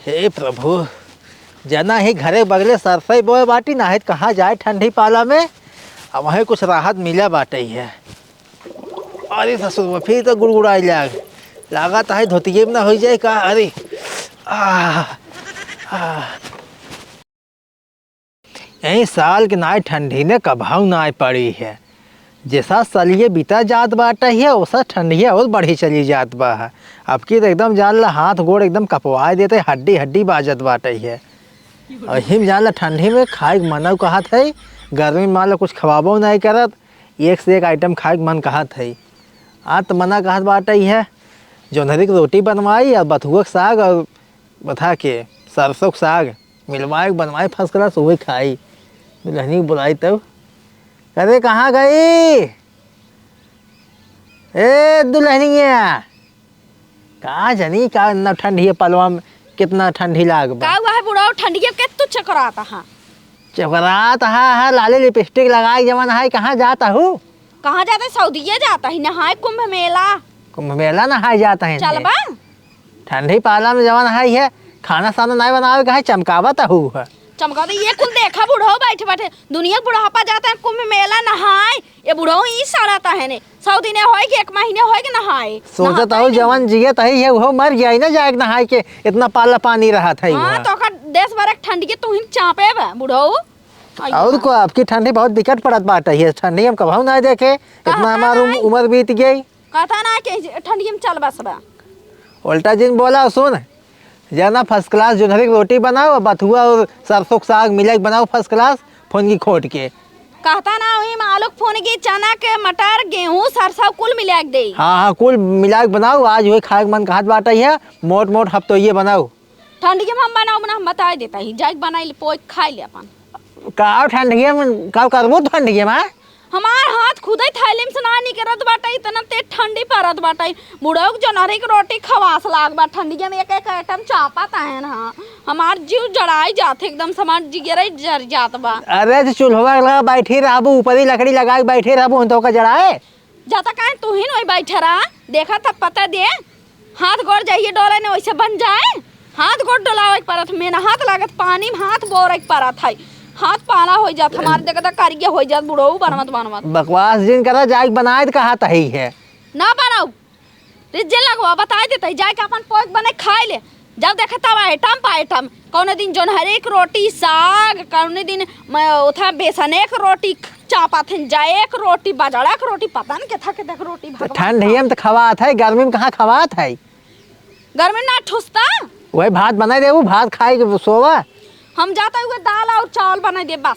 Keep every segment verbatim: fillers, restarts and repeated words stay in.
हे प्रभु, जना ही घरे बगले सरसई बोए बाटी, नाहीं त कहाँ जाए ठंडी पाला में। अब वहीं कुछ राहत मिला बाटे है। अरे ससुर, फिर तो गुड़गुड़ाई लाग, लागत है धोतिये में ना हो जाए का। अरे, आ, आ। यही साल के नाई ठंडी ने कबहू नाई पड़ी है। जैसा सलिए बीता जात बाटे है, वैसा ठंडिया और बढ़ी चली जात बा है। अब की तो एकदम जान ला, हाथ गोड़ एकदम कपवाए देते, हड्डी हड्डी बाजत बाटे है। और हिम जान ला, ठंडी में खाए के मनऊ कहत है, गर्मी में मान ला कुछ खवाबो नाई करत, एक से एक आइटम खाए के मन कहत है। आज तो मना कहत बाटे है, जोन्हरी के रोटी बनवाई और बथुआ के साग और बथा के सरसों के साग मिलवाए के बनवाए first class, उहे खाई। दुल्हनी के बुलाई तब, करे कहाँ गई? ए दुल्हनिया, का जनी का इतना ठंडी है पलवा में, कितना ठंडी लाग बा। का हुआ है बुढ़ऊ, ठंडिया के तू चकरात हा? चकरात हा, हा लाली लिपस्टिक लगाई जवन है, कहाँ जात हू? कहाँ जात है? सऊदिया जात है नहाए कुंभ मेला। कुंभ मेला नहाए जात है चलबा? ठंडी पाला में जवन है, है खाना साना नाई बनावे के है, चमकावत हू है। चमकावत, ये कुल देखा बुढ़ऊ बैठे बैठे, दुनिया के बुढ़ापा जाता है कुंभ मेला नहाए, ये बुढ़ऊ ई सड़त है ने। सऊदी ने होए कि एक महीने होए कि नहाए, सोचत नहाता हूँ ही नहीं। जवन जियत है, ये वो मर गया ही ना जाए के नहाए के, इतना पाला पानी रहत है हाँ, वहाँ। तो ओकर देश भर एक ठंडी के तू ही चापे बा बुढ़ऊ। आई और बा। को आपकी ठंडी बहुत विकट पड़त बाटे है, ठंडी हम कबहू ना देखे, इतना कहता हमार उम-, नहीं। उम्र बीत गई। कहता ना कि ठंडी में चल बस बा। उल्टा जिन बोला, सुन, जाना first class जोन्हरी के रोटी बनाओ, बथुआ और सरसों के साग मिला के बनाओ first class, फुनगी खोट के। कहता ना, वही में आलू के फुनगी, चना के, मटर, गेहूं, सरसों कुल मिला के दे। हाँ, हाँ, कुल मिला के बनाओ। आज वही खाए के मन कहत बाटे है, मोट मोट हफ्तो ये बनाओ। ठंडिया में हम बनाओ, बना, हम बताए देता ही, जाके बनाई ले, पोई खाई ले अपन। का ठंडिया में, का करबो ठंडिया में? हमार हाथ खुदे थैली में से ना निकरत बाटे, इतना तेज ठंडी पड़त बाटे। बुढ़ऊ के जोन्हरी के रोटी खवास लाग बा, ठंडिया में एक एक आइटम चापत है ना। हमार जीव जड़ाई जात है एकदम से, हमार जिगरे जर जात बा। अरे, जो चूल्हा लगा बैठी रहबू, ऊपर ही लकड़ी लगा के बैठी रहबू, हम तो ओका जड़ाए। जाता काहे तू ही नहीं बैठे रहा, देखा तब पता दे। हाथ गोड़ जाइए डोले ने वैसे बन जाए, हाथ गोड़ डोलावे के पड़त, मेहनत लागत, पानी में हाथ बोरे के पड़त है, हाथ पाला हो जात, हमार देखा था करिए हो जात बुढ़ऊ बनवत बनवत। बकवास जिन करा, जाए के बनाए तो कहा तही है। ना बनाऊ, रिज्जे लगवा, बताए देते, जाए के अपन पोक बने खाए ले। जब देखे तब आइटम पे आइटम, कौने दिन जोन्हरी के रोटी साग, कौने दिन म-, उथा बेसने के रोटी चापात हन, जाए के रोटी, बजड़ा के रोटी, पता न केथा केथा के रोटी, तो भगवान ठंड है, हम तो खवात है, गर्मी में कहाँ खवात है? गर्मी में ना ठुसता। वही भात बनाए देबू, भात खाए के सोवा। हम जाता हुए दाल और चावल बनाए दे बस।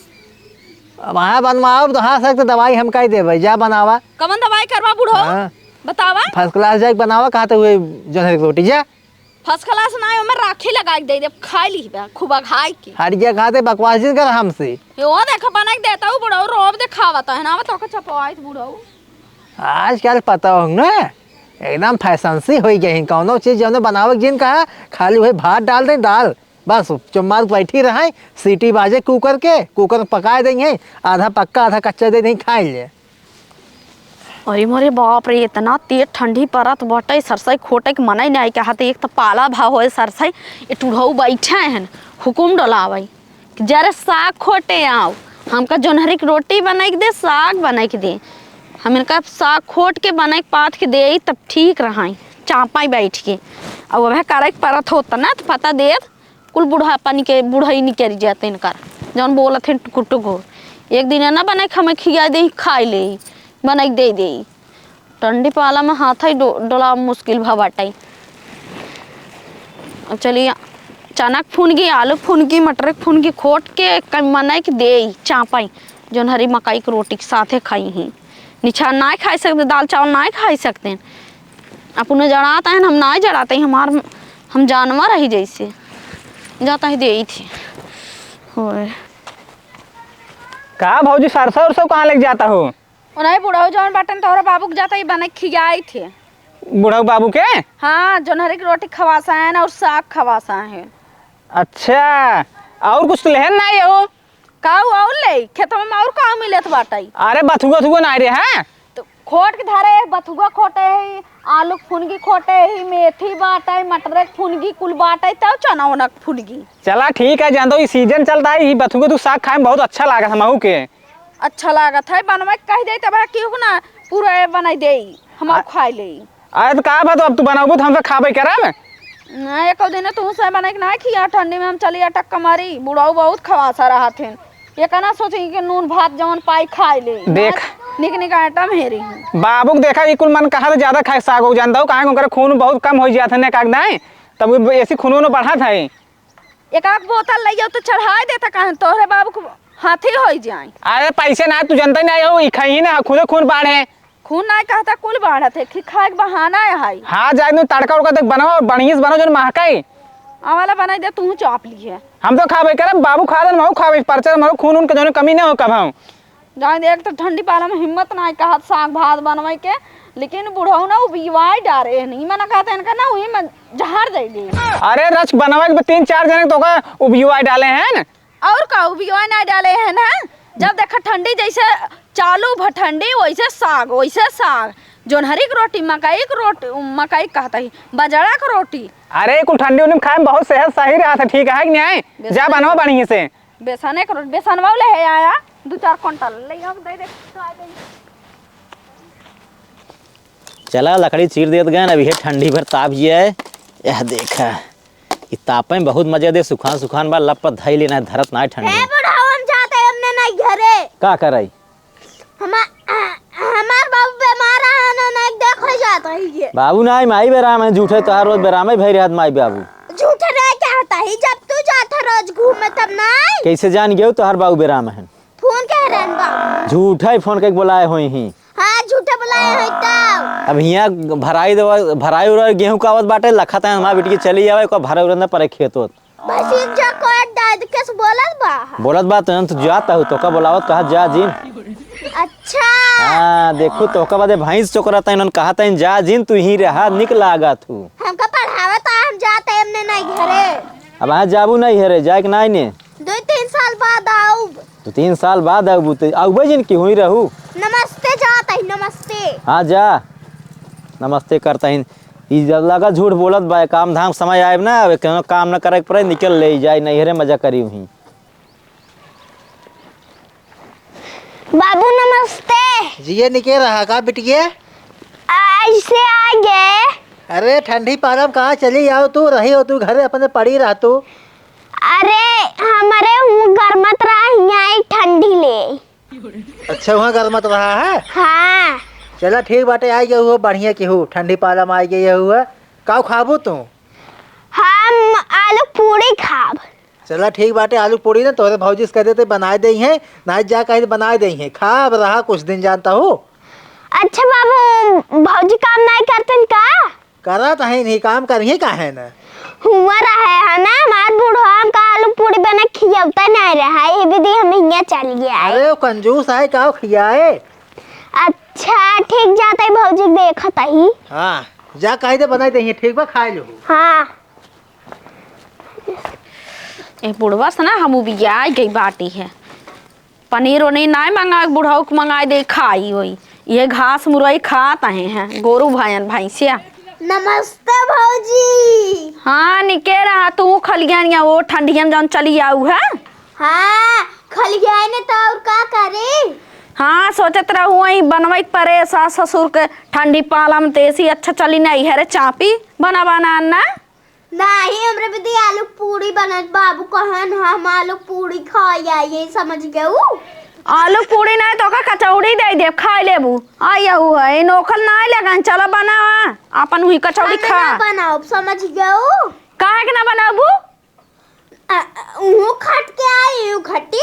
अब हाँ बनवाओ तो हाँ सकते दवाई हम कह देबे, जा बनावा। कवन दवाई करवा बूढ़ो? हाँ। बतावा। First class जाके बनावा, कहते हुए जोन्हरी के रोटी जा। First class ना, ओमे राखी लगा के दे दे, खा ली बा, खूब अघाई के। हट गया खाते, बकवास जिन कर हमसे। यो देखो, बना के देता हूँ बुढ़ऊ, रोब देखावत है ना, तो के चपवाइत बुढ़ऊ। आजकल पता हो ना, एकदम fashion सी हो गई है, कौनो चीज जौने बनावे के जिन कहा, खाली वही भात डाल दे, दाल, बस चुम्मार बैठी रहे, सीटी बाजे cooker के, cooker में पकाए देंगे, आधा पक्का आधा कच्चा दे देंगे, खाए ले। अरे मोरे बाप रे, इतना तेज ठंडी परत बटे, सरसई खोटे के मनई नाई कहत। एक तो पाला भा होए सरसई, ए टुढ़ऊ बैठे हन, हुकुम डोलावे कि जरे साग खोटे आओ, हमका जोन्हरी के रोटी बनाई के दे, साग बनाई के दे। हम इनका साग खोट के बनाई के पात के दे, तब ठीक रहाई, चापाई बैठ के। अब वह करे के परत होत ना, तो पता देत, कुल बुढ़ापा निके, बुढ़ई निकरि जात इनकर, जौन बोलत हैं टुकुर टुकुर। एक दिन ना बनाई के हमें खिया दे, खाई ले, बनाई के दे दे। ठंडी पाला में हाथ ही डो-, डोला मुश्किल भा बाटे। अब चलिए, चना के फुनगी, आलू के फुनगी, मटर के फुनगी खोट के कम बनाई के दे, चापाई, जोन्हरी मकई के रोटी के साथे खाई ही। निछा नाय खाई सकते, दाल चावल नाय खाई सकते। अपने जड़ात हैं, हम नाय जड़ाते, हमार, हम जानवर रही जैसे। जाता ही दे ही थे। होए। का भौजी, सरसों उरसों कहाँ लेके जाता हो? उन्हें बुढ़ऊ जौन बाटन तोहरा बाबू के जाता ही बने खियाई थे। बुढ़ऊ बाबू के? हाँ, जोन्हरी की रोटी खवासा है ना और साग खवासा है। अच्छा, और कुछ तो लेहन नाई हो? का उ और ले? खेतवा में और का मिलत बाटई? अरे बथुआ थुआ नाई रे, हैं? तो खोट के धरे है, बथुआ खोटे है, आलू के फुनगी खोटे है, मेथी बाटे, मटर के फुनगी कुल बाटे, तब चना वना के फुनगी। चला ठीक है, जान दो, ई सीजन चलता है, ई बथुआ तू साग खाए में बहुत अच्छा लागत है महू के। अच्छा लागत है, बनवे के कह दे, तब केहू ना पूरा बनाई दे, हम आ- खाए ले। अरे तो का बात, अब तू बनाबू तो हमसे खाबे करब। ना, एको दिन तू से बनाई के ना खिया, ठंडी में हम चली अटक कमारी, बुढ़ऊ बहुत खवासा रहत हैं। ये कहना सोची कि नून भात जवन पाई खाए ले। देख। निक निक आइटम हेरी। बाबू के देखा, ई कुल मन कहा तो ज्यादा खाए साग हो जानता हूँ, काहे कि ओकरे खून बहुत कम हो जात है ने, काग दाई, तब वो ऐसी खूनो न बढ़त है। एक आध बोतल ले जाओ तो चढ़ाए देता, काहे तोहरे बाबू को हाथी हो जाए। अरे पैसे ना, तू जनता ही नहीं हो, ई खाई ना, खुदे खून बाढ़ है। खून ना कहता, कुल बाढ़त है, खी खाए के बहाना है हाई। हाँ, जाए दू, तड़का उड़का देख बनाओ, बढ़िया से बनाओ, जौन महकाई। आवाला बनाई दे, तू चाप ली है। हम तो खाबे करब, बाबू खा दन, महू खाबे, परचर महू खून उनके जौन कमी ना हो कब हम। जाए दे, एक तो ठंडी पाला में हिम्मत ना है, कहत साग भात बनवे के, लेकिन बुढ़ऊ ना उबियवाई डारे है, नहीं मना कहते इनका ना, वही में जहर दे दे। अरे रच बनवे के तीन चार जने तो का उबियवाई डाले हैं। और का उबियवाई ना डाले हैं ना, जब देखा ठंडी जैसे चालू भ ठंडी, वैसे साग, वैसे साग, जोनहरी के रोटी, मकई के रोटी, मकई कहता ही, बजड़ा के रोटी। अरे कुल ठंडी उंडी में खाए में बहुत सेहत सही रहत है, ठीक है कि नहीं? बेसन जा बनवा बढ़िया से। बेसने के रोटी, बेसनवा ले है आया, दो चार कुंटल ले आओ, दे दे। चला लकड़ी चीर देत गए, अभी है ठंडी भर ताप जिया है। यह देखा, ई तापे में बहुत मजा दे, सुखान सुखान बा, लप पर धई लेना है, धरत ना है ठंडी हे में। बुढ़ावन जाते हमने नहीं घरे। का कराई? हमा-, हमार बाबू बीमार है ना, ना देख हो जाता है ये। बाबू ना आई, माई बेराम है, झूठे तोहार रोज बेराम है, भई रहत माई बाबू। झूठे रह क्या होता है, जब तू जाता रोज घूमे तब ना आई। कैसे जान गयो तोहार बाबू बेराम है? फोन कह रहे हैं बाबू। झूठा ही फोन करके बुलाए हुई ही। हाँ, झूठे बुलाए हैं तब। अब हियाँ भराई देवा, भराई उराई गेहूं कावत बाटे, लखत है हमार बिटिया चली आवे, को भरा उरंदा परे खेत होत। बस एक जा कोई डाल के से बोलत बा। बोलत बा तो हम तो जाता हूँ, तोका बुलावत कहा जा जिन। अच्छा। हाँ, देखू तोका बदे भैंस चोकरत है, इन्होंने कहा था जा जिन, तू ही रहा, निक लागत हूँ। हमका पढ़ावत है, हम जाते हमने नहीं घरे। अब आज जाबू नहीं घरे, जाए के नहीं ने? दो तीन साल बाद आऊब। दो तीन साल बाद आऊबू, तो आऊबे जिन की हुई रहू। नमस्ते जात है, नमस्ते। हाँ जा, नमस्ते करता ही। ई जब लगा झूठ बोलत बा, काम धाम समय आए ना, अब कोनो काम न करे के पड़े, निकल ले जाए, नैहरे मजा करी हुई। बाबू नमस्ते। जिए निके रहा का बिटिया? ऐसे आ गए। अरे ठंडी पाला में कहाँ चली आओ तू, रही हो तू घरे अपने पड़ी रह तू। अरे हमरे हूँ गरमत रहा, हियाँ आई ठंडी ले। अच्छा, वहाँ गरमत रहा है? हाँ। चला ठीक बाटे, आई गई हो बढ़िया की हो, ठंडी पाला में आई गई हो। का खाबू तू? हम आलू पूरी खाब। चला ठीक बाटे, आलू पूरी ना तोहरे भौजी से कह देते बनाए दे हैं, ना जा कहीं बनाए दे हैं, खा अब रहा कुछ दिन जानता हो। अच्छा बाबू, भौजी काम नहीं करतन का? करत है नहीं, काम करिए काहे न? हुआ रहे है ना, हमार बूढ़ा हमका आलू पूरी बना खियौता नहीं रहा, ये विधि हम हियाँ चल गया है। अरे वो कंजूस है, का खियाए? अच्छा ठीक जाते भौजी देखत ही। हाँ, जा कह दे बनाई दे, ठीक बा, खाए लो। हाँ। ए बुढ़वा से ना हम उबियाई गई बाटी है। पनीर ओनीर नाय मंगाए, बुढ़ऊ के मंगाए दे, खाई होई। ये घास मुरई खात आहे हैं, गोरू भैन भैंसिया। नमस्ते भौजी। हाँ, निके रहा तू खलियानिया, वो ठंडियन जौन चली आऊ है। हाँ, खलियाई ने तो और का करे? हाँ, सोचत रहू वही बनवई के परे सास ससुर के ठंडी पाला में, तेसी अच्छा चली नहीं है रे चापी बना बना ना। नाही, हमरे बदे आलू पूरी बनत, बाबू कहन हम आलू पूरी खाई आई, ये समझ गऊ? आलू पूरी नाही तो का कचौड़ी दे देब, खाई लेबू। आ यहू है, नोखल नाही लगन, चला बनावा, आपन हुई कचौड़ी हमें खा। ना बनाओ, समझ गऊ? काहे के ना बनाबू? अ, अ, उहू खट के आई, यू खटी।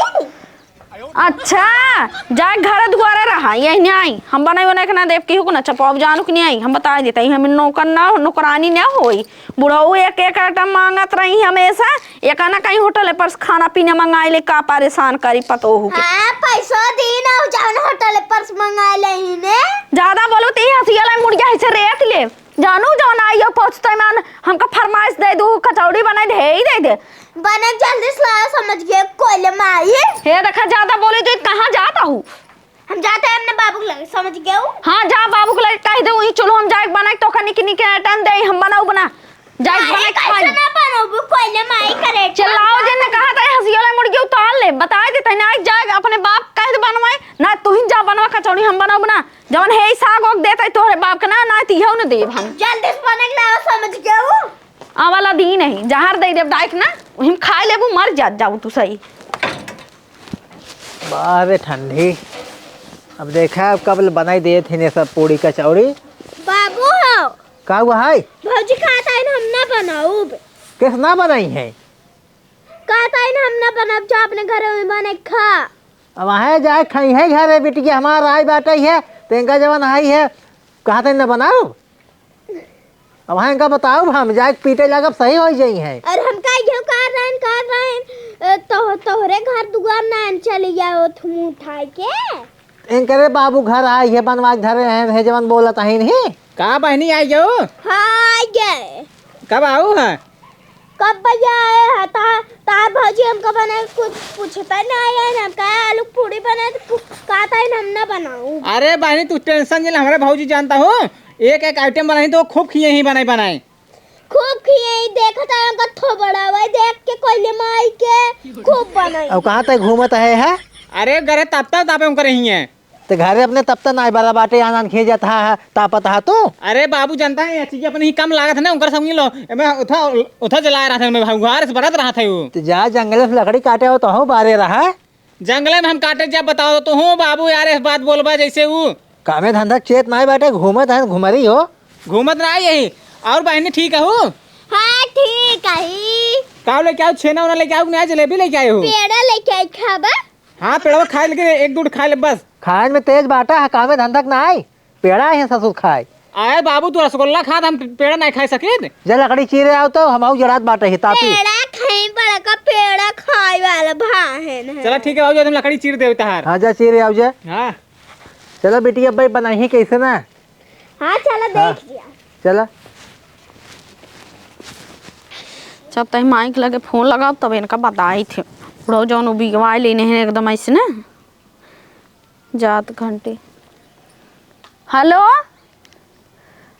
अच्छा, जाए घर दुआरे रहा, यही नहीं आई। हम बनाई बनाई के ना देब, केहू को ना चपाव जानू के नहीं आई। हम बता देते ही, हम नौकर ना, नौकरानी ना होई। बुढ़ऊ एक एक आइटम मांगत रही हमेशा, एक ना कहीं होटल पर से खाना पीना मंगाई ले, का परेशान करी पतोहू के। हाँ, पैसो दी ना, जौन होटल पर से मंगाई ले ही ने। ज्यादा बोलो तो ये हंसिया लाई मुड़ जा, ऐसे रेत ले। जानू जौन आई हो पहुँचते मान, हमका फरमाइश दे दू, कचौड़ी बनाई दे, ही दे दे। बने जल्दी से लाओ, समझ गए, कोयले माई। हे देखा, ज्यादा बोले तो कहाँ जाता हूँ? हम जाते हैं अपने बाबू के लगे, समझ गए हो? हाँ, जा बाबू के लगे कह दे, वही चलो हम जाए बनाए तो कनी किनी के आइटम दे, हम बनाऊ बना। जाए माई बनाए कैसे खाए। ना बनाऊ, कोयले माई करे। चिल्लाओ जे न कहा था, हंसियोला मुर्गी उतार ले, बताए दे तने, आज जाए अपने बाप कह दे बनवाए, ना तू ही जा बनवा कचौड़ी, हम बनाऊ बना। जवन है साग ओग देते तोहरे बाप के ना, ना तिहौ न देब हम। जल्दी से बने के लाओ, समझ गए हो? आ वाला दिन नहीं, जहर दे देब डाइक ना, वही में खाए लेबू, मर जात जाऊ तू सही। बाहरे ठंडी। अब देखा, अब कब बनाई देत हिने सब पूड़ी कचौड़ी। बाबू हो। का हुआ है? भौजी कहत है हम ना बनाउब। किस ना बनाई है? कहत है हम ना बनाउब, जा अपने घरे में बने खा। अब आहे जाए खाई है घरे, बिटिया हमार आई बाटे है, तेंका जवन आई है, कहत है ना बनाउब। अब हाँ, इनका बताउब, हम जाए के पीटे लागब, सही होइ जइहैं। अरे हम का इहो कर रहेन, कर रहेन, अ, तो, तोहरे घर दुआर ना चली जाओ तुम उठाए के। इनकरे बाबू घर आए है, बनवा के धरे हैं, हे जवन बोलत हैं नहीं। का बहनी आई गयो? हाँ, आई गए। कब आऊ है? कब भैया आए है? ता, ता भौजी हमका बना कुछ पूछता नहीं है, हम का आलू पूड़ी बना, कहता है हम ना बनाऊँ। अरे बहनी, तू tension जिन, हमारे भौजी जानता हो, एक एक आइटम बनाई तो खूब खिए ही बनाई बनाई। खूब खिए ही, देखत है उनका थोबड़ा, वही देख के कोयले माई के खूब बनाई। अब कहाँ तक घूमत है, है? अरे गरे तब तक तापे उनकर ही है। ते घरे अपने तब तक नाई बरा बाटे, आन आन खिए जात हा, तापत हा तू। अरे बाबू जानता है, ये चीज अपने ही कम लागत है ना, उनकर समझ लो। एमे उठा, उठा जलाए रहत है, मैं उघार से बरत रहत है वो। ते जा जंगल से लकड़ी काटे हो तो हो बारे रहा। जंगले में हम काटे जब बताओ तो हूँ बाबू यार, इस बात बोलबा जैसे ऊ। कामे धंधा चेत नाई बाटे, घूमत है घुमरी हो। घूमत ना आई यही। और बहनी ठीक है हो? हाँ, ठीक है। का लेके आओ, छेना उना लेके आओ कि नहीं, जलेबी लेके आए हो? पेड़ा लेके आई खाबा। हाँ, पेड़वा खाए लेकिन एक दो खाए ले बस। खाए में तेज बाटा है, कामे धंधा के ना आई। पेड़ा है ससुर खाए। आए बाबू, तू रसगुल्ला खात, हम पेड़ा नहीं खाए सकित। जा लकड़ी चीरे आओ तो, हम आऊ जड़ात बाटे ही तापी। पेड़ा खाई, बड़का पेड़ा खाए वाला भाहन है। चला ठीक है बाबू, जो तुम लकड़ी चीर देवे तहार। हाँ, जा चीरे आओ जा। हाँ। चला बेटी, अब भाई बनाई कैसे ना? हाँ, चला हाँ। देख लिया। चला। जब तक माइक लगे फोन लगाओ, तब इनका बताई थे। बुढ़ऊ जौन उबिगवाए लेने हैं एकदम ऐसे ना। जात घंटी। हेलो,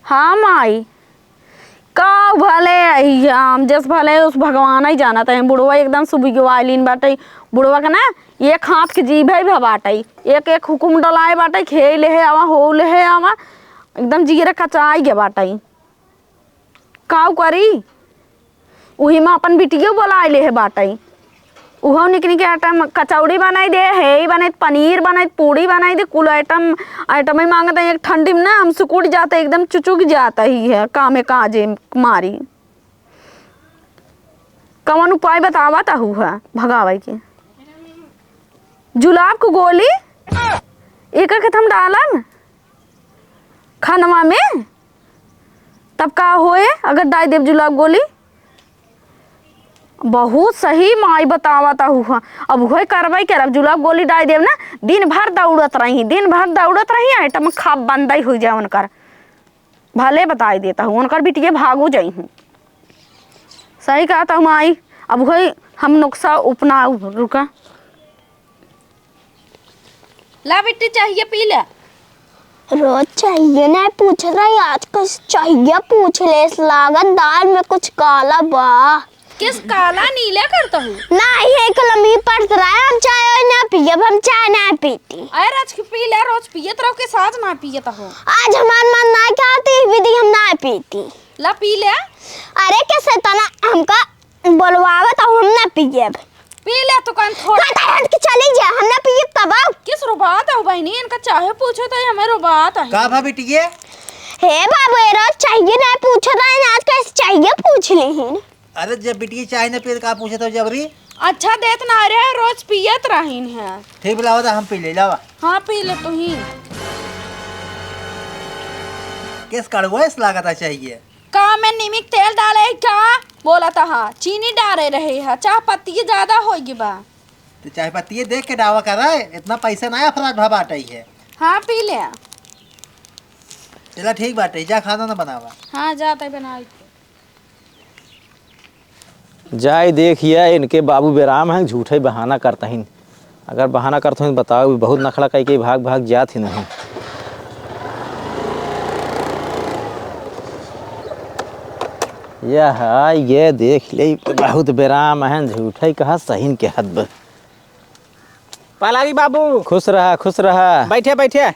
हाँ माई, का भले अही हम, जस भले उस भगवान ही जानत है। बुढ़वा एकदम सुबिगवाइलिन बाटे, बुढ़वा के ना एक हाथ के जीभ है भा बाटे, एक एक हुकुम डलाए बाटे, खे ले है आवा, हो ले है आवा, एकदम जीरे कचाई गे बाटे। काउ करी? उही में अपन बिटियो बोलाए ले है बाटई। उहो निक निक आइटम, कचौड़ी बनाई दे, हेई बनाई दे, पनीर बनाई दे, पूड़ी बनाई दे, कुल आइटम, आइटम ही मांगत है। एक ठंडी में ना हम सुकुड़ जाते, एकदम चुचुक जाता ही है कामे काजे मारी। कवन उपाय बतावा ताहू है भगावे के? जुलाब के गोली एक एक हम डालब खानवा में, तब का होए अगर डाल देब जुलाब गोली? बहुत सही माई बतावा ताहू है। अब उहे करबे करब, जुलाब गोली डाल देब ना, दिन भर दौड़त रही, दिन भर दौड़त रही, आइटम खा बंदई हो जाए उनकर। भले बताई देता हूँ, उनकर बिटिया भागो जाई हूँ। सही कहता हूँ माई, अब वही हम नुस्खा अपनाऊ। रुका। ला बिट्टी, चाहिए पी ले। रोज चाहिए ना पूछ रही, आज कस चाहिए पूछ ले, इस लागत दाल में कुछ काला बा। किस काला नीला करता हूँ? नाही, एक लम्ही पड़त रहा है, हम चाय वाय ना पियब, हम चाय ना पीती। अरे रोज की पी ले, रोज पियत रहो, किस आज ना पियत हो? आज हमार मन ना कहती, विधि हम ना पीती। ला पी ले। अरे कैसे तना हमका बोलवावत हो, हम ना पियब। पी ले तू कन थोड़ा। कहता है कि चली जा, हम ना पियब तब। किस रुबात हो बहनी, इनका चाहे पूछो तो हमें रुबात है। का भा बिटिये? हे बाबू, ये रोज चाहिए ना पूछो तो आज कैसे चाहिए पूछ ली ही। अरे जब बिटिया चाय न पिए तो का पूछत हो जबरी? अच्छा देत ना रहे, रोज पियत रहीन है। ठीक बा, लावा दा हम पी ले, लावा। हाँ पी ले तू ही। किस कड़वा इस लागत है चाहिए? का में निमिक तेल डाले का? बोला था हाँ, चीनी डाले रहे है, चाह पत्ती ज्यादा होगी बा। तो चाय पत्ती देख के डावा करा, इतना पैसा ना अफराज भा बाटई है। हाँ पी ले। चला ठीक बाटे, जा खाना ना बनावा। हाँ जाते बनाई। जाए देखिया, इनके बाबू बेराम हैं, झूठे बहाना करतहिन। अगर बहाना करत होई, बताओ, बहुत नखड़ा कइके भाग भाग जात ही नहीं। यह आइ, ये देख ले, बहुत बेराम अहन, झूठै कहा, सहीन कहत बा। पालागी बाबू। खुश रहा, खुश रहा। बैठे, बैठे।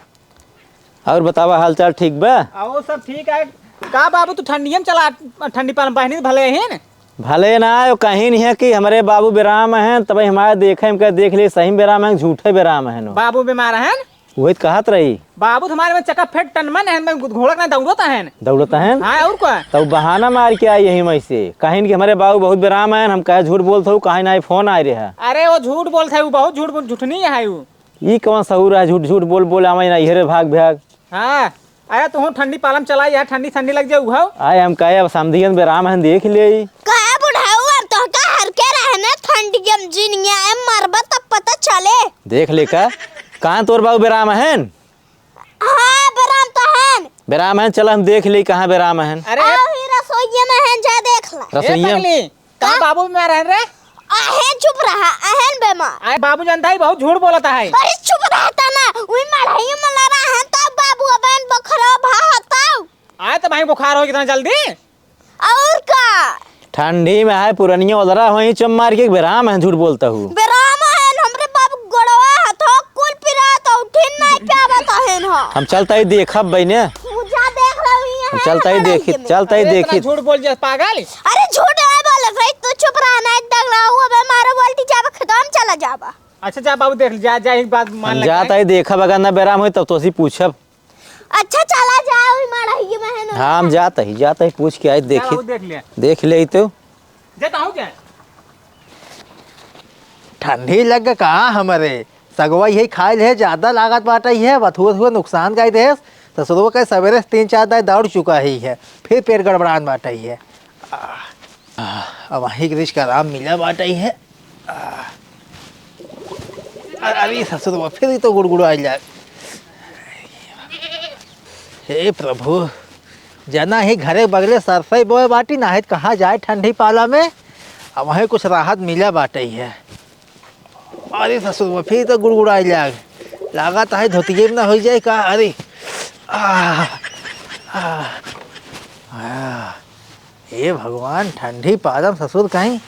और बतावा, हालचाल ठीक बा? अहो, सब ठीक है। का बाबू, तू ठंडियन चला, ठंडी पालन बहनी भले ही न? भले ना, यो कहीं नहीं है कि हमरे बाबू बेराम हैं, तब हमारे देखे, हमका देख ले, सही में बेराम हैं, झूठे बेराम हैं। बाबू बीमार हैं? वही तो कहत रही। बाबू तुम्हारे में चका फेट टनमन है, में घोड़क ना दौड़त हैं। दौड़त हैं? हाँ, और का? तब बहाना मार के आई यही में से। कहीं कि हमरे बाबू बहुत बेराम हैं, हम कहे झूठ बोलत हूँ, कहीं ना फोन आए रहे। अरे वो झूठ बोलत है, वो बहुत झूठ बोल, झूठनी है वो। ई कौन सहूर है, झूठ झूठ बोल बोल आवे ना, इहरे भाग भाग। हाँ, अरे तू ठंडी पालम चला, यहाँ ठंडी ठंडी लग जाऊ हो। आए हम कहे अब समधियन बेराम हैं, देख ले। कहे बुढ़ऊ, अब तो का हर के रहने ठंडी गम जिनिया ए मरबा तब पता चले। देख ले का, कहाँ तोर बाबू बेराम हैं? हाँ, बेराम तो हैं। बेराम हैं, चल हम देख ले कहाँ बेराम हैं। अरे आओ ही रसोइये में हैं, जा देख ला। ए रसोइये में? पगली, का का? बाबू बीमार है रे? अहेन चुप रहा, अहेन बेमार। अरे बाबू जानता है, बहुत झूठ बोलता है। अरे चुप रहता ना, उही मढ़ाई में लड़ा है, तब बाबू अबेन बखरा भा हताऊ। आए तो भाई बुखार हो कितना जल्दी? और का? ठंडी में है, पुरनिया ओदरा होई, चुम मार के बेराम है, झूठ बोलता हूँ। बेराम है, हमरे बाबू गोड़वा हथो कुल पिरात, उठिन नहीं पावत है ना। हम चलता ही देखब बहिने। तू जा देख रही है, हम चलता ही हमारे देखी, ये में। चलता ही अरे इतना देखी। झूठ बोल जा पागल। अरे झूठ नहीं बोल रही, तू चुप रहा, नहीं डगरा हुआ बे, मारो बोलती जाबा, खत्म चला जाबा। अच्छा जा बाबू देख, जा, जा, एक बात मान हम ले जाता है। ही देखब, अगर ना बेराम होई तब तो उसी पूछब। अच्छा चला जाओ, ई मड़हिए में है ना। हाँ, हम जाता ही, जाता ही पूछ के आई, जा देखी। बाबू देख ले। देख ले तो। जाता हूँ क्या? ठंडी लग गा का हमरे? सगवा यही खाइल है, ज्यादा लागत बाटइ है, बथुआ थुआ नुकसान कइ देस। ससुरवा के सवेरे से तीन चार दाई दौड़ चुका ही है, फिर पेट गड़बड़ान बाटइ है। आ, आ, अब वहीं के रिस्क आराम मिला बाटइ है। आ, अरे ससुरवा, फिर ही तो गुड़गुड़ाइ जाए। हे प्रभु, जना ही घरे बगले सरसई बोए बाटी, नाहीं त कहाँ जाए ठंडी पाला में। अब वहीं कुछ राहत मिला बाटइ है। अरे ससुर, फिर तो गुड़गुड़ाइ लाग, लागत है धोतिये में ना होइ जाए का। अरे, आ, आ, आ, हे भगवान, ठंडी पादम ससुर कहीं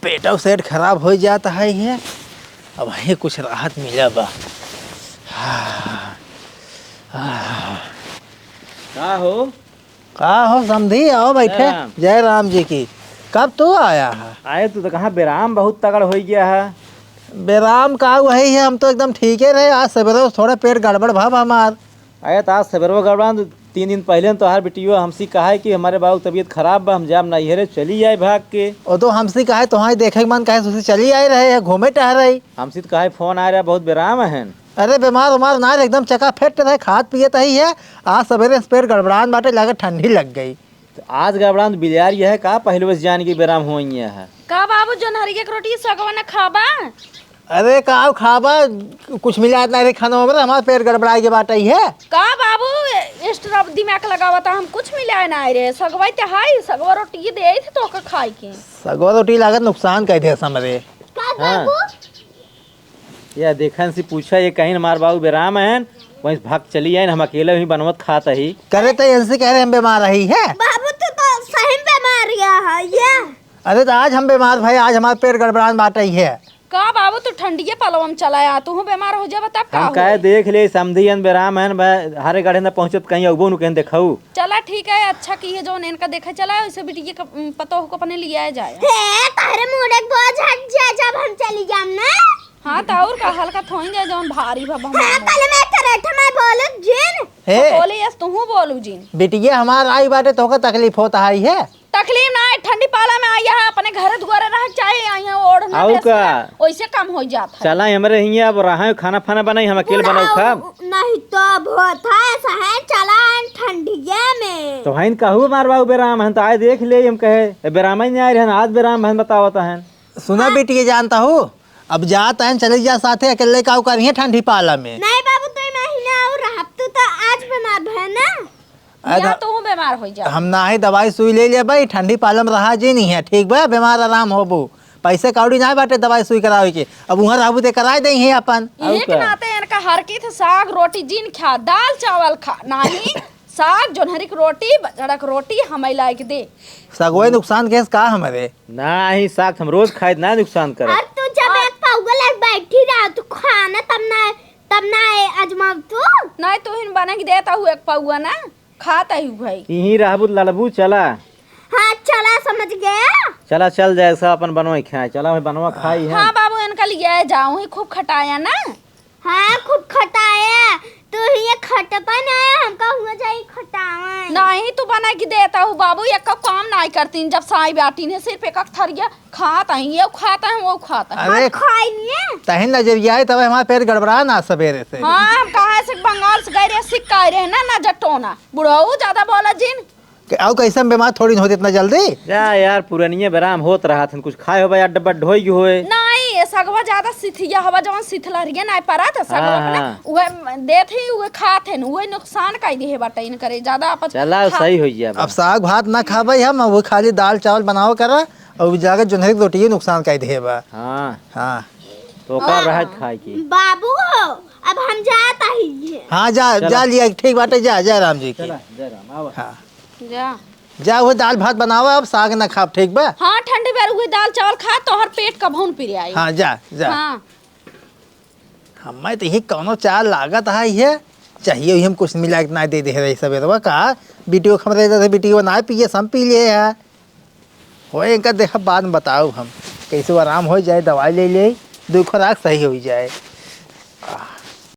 पेटव सेट खराब होइ जात है ये। अब वहीं कुछ राहत मिला बा। आ, आ। का हो? का हो समधी, आओ बैठे। जय राम। जय राम जी की। कब तू आया है? आए, तू तो कहाँ बेराम बहुत तगड़ होइ गया है। बेराम का वही है, हम तो एकदम ठीके रहे। आज सवेरे थोड़ा पेट गड़बड़ भा हमार। अरे तो आज सवेरे गड़बड़ा, तीन दिन पहले तो तोहार बिटियो हमसे कहा है कि हमरे बाबू की तबीयत खराब बा, हम जाब नैहरे, चली आए भाग के। ओ तो हमसे कहा है, तोहार देखे के मन कहे, तुझसे चली आए रहे है, घूमे टहरे। हमसे तो कहा है, फोन आ रहा, बहुत बेराम है। अरे बेमार उमार ना रहे, एकदम चकाफिट रहे, खात पियत ही है। आज सवेरे से पेट गड़बड़ान बाटे, लागे ठंडी लग गई। तो आज गड़बड़ान तो बिलार यह है का, पहले से जान के बेराम होइया है। का बाबू, जोन्हरिया के रोटी सगवा न खाबा? अरे का खाबा, कुछ मिला ना रे खाना में, हमारा पेट गड़बड़ाए के बाटे ही है। का बाबू, extra दिमाग लगावा था, हम कुछ मिलाए ना रहे, सगवा तो हाई, सगवा रोटी दे थे तो का खाए के। सगवा रोटी लागत नुकसान कर दे हमरे। का हाँ। बाबू? या देखन से पूछा, ये कहीं हमार बाबू बेराम हैं, वहीं से भाग चली आइन, हम अकेले ही बनवत खात ही। करे तो इनसे कह रहे हम बेमार रही है। बाबू, तू तो सही में बेमार गया है, ये। अरे तो आज हम बेमार भाई, आज हमार पेट गड़बड़ान बाटे ही है। का बाबू, तू ठंडिये पलवम चला आ, तू बेमार हो जाबा तब का हम कहे होई? देख ले, समधियन बेराम हैं, बे-, हरे गढ़े न पहुँचत कहीं अउबो नु कहीं देखाऊ। चला ठीक है, अच्छा की है जौन इनका देखे चला, उसे बिटिये क-, पतोह को अपने लिया जाए। हे, तहरे मुड़े बोझ हट जाए जब हम चली जाम ना। हाँ, त और का, हल्का थोई जाए, जौन भारी बा, बा, हाँ, बा। पहले मैं एक ठे रेठा मैं बोलत जिन। हे। तो बोले, यस, तुहू बोलू जिन। बिटिया हमार आई बाटे, तोहका तकलीफ होत आई है? तकलीफ ना है, ठंडी पाला में आई है, अपने घर दुआरे रह चाहे आई है, ओढ़ना और बेसना, का? ओइसे कम हो जात है। चला हमरे हियाँ अब रहा, खाना फाना बनाई, हम अकेले बनाऊ बुढ़ाऊ खाब। नहीं तो अब होत है, सहन चला ठंडिया में। तो हइन कहू मार बाबू बेराम हन, तो आए देख ले, हम कहे, ए, बेराम ही नहीं आए रहन, आज बेराम हन, बतावत हन। सुना हाँ। बिटिया, जानता हूँ, अब जात हैं, चले जा साथे, अकेले का करिए ठंडी पाला में। नहीं बाबू, तू महीना और रहब, तू तो आज बीमार भय ना। अरे या द-, तू बीमार हो जा। हम ना ही दवाई सुई ले ले भाई, ठंडी पाला में रहा जी नहीं है, ठीक बा, बीमार आराम होबू, पैसे कौड़ी नाहीं बाटे दवाई सुई करावे के। अब उहाँ रहबू ते कराए देइहैं अपन। अउ इहे के का? नाते इनका हर की थे साग रोटी जिन खा, दाल चावल खा, नाहीं साग जोन्हरी के रोटी, बजड़ा के रोटी हमें लाइके दे। सगवे नुकसान केस का हमरे? नाहीं, साग हम रोज खाइत, ना नुकसान करे। अब तू जब एक पौवा लग बैठी रहा, तू खाना तब ना, तब ना ए, अजमाव तू। नाहीं, तू हिन बना के देता हूँ एक पौवा ना, खाता ही भाई। इहीं रहबू त लड़बू, चला। हाँ, चला, समझ गया। चला, चल जाए, सब अपन बनवा खाए। चला, वही बनवा खाई है। हाँ बाबू, इनका लिए जाओ, ही खूब खटाया ना। हाँ, खूब खटाया। तू ही ये खटता ना है, हमका हुआ जाई खटावन। नाहीं, तू बना के देता हूँ बाबू, एक काम नाहीं करतीन, जब साई बाटीन है, सिर्फ एक थरिया खात हैं, ये खात हैं, वो खात हैं। अरे, और खाई नहीं है। तहिन नजरिया है, तब हमारा पेट गड़बड़ा ना सवेरे से। हाँ, हम कहाँ से बंगाल से गए रहे, सिक्का रहे ना, ना जटोना। बुढ़ऊ ज्यादा बोला जिन। के-, अउ कैसे हम बीमार थोड़ी न होते इतना जल्दी। जा यार, पुरनिया बेराम होत रहा था, कुछ खाए होबा, अड्डा बड्ड होई होए। नाहीं, ये सगवा ज्यादा सिथिया हवा, जवन सिथलहरिया नाहीं परा था, सगवा हाँ, अपना हाँ। उहे देत ही, उहे खात हैं, उहे नुकसान कई दिहे बाटे इनकरे, ज्यादा अपन चला, खा- सही हो गया अब बा। साग भात ना खाबे हम, वो खाली दाल चावल बनाओ करा, और जाके जोन्हरी के रोटिये नुकसान कई दिहे बा। हाँ। हाँ। तो ओकर हाँ। रहत खाए की। बाबू हो, अब हम जात ही। हाँ, जा, चला। जा लिया, ठीक बाटे, जा, जय राम जी की। चला, जय राम, आवा। हाँ। जा। जा, वो दाल भात बनावा, अब साग ना खाब, ठीक बा? हाँ, ठंडी बेर उहे दाल चावल खा, तोहर पेट कबहूँ न पिरियाई। हाँ, जा, जा। हाँ। हमें तो यही कौनो चाल लागत है, ये चाहिए, वही हम कुछ मिला के ना दे दे रही सबेरवा का, बिटियो खमरे दे, बिटियो ना पिए, हम पी लिए है। होए, इनका देखा, बाद में बताओ हम, कैसे वो आराम हो जाए, दवाई ले ले, दो खुराक सही हो जाए। आह,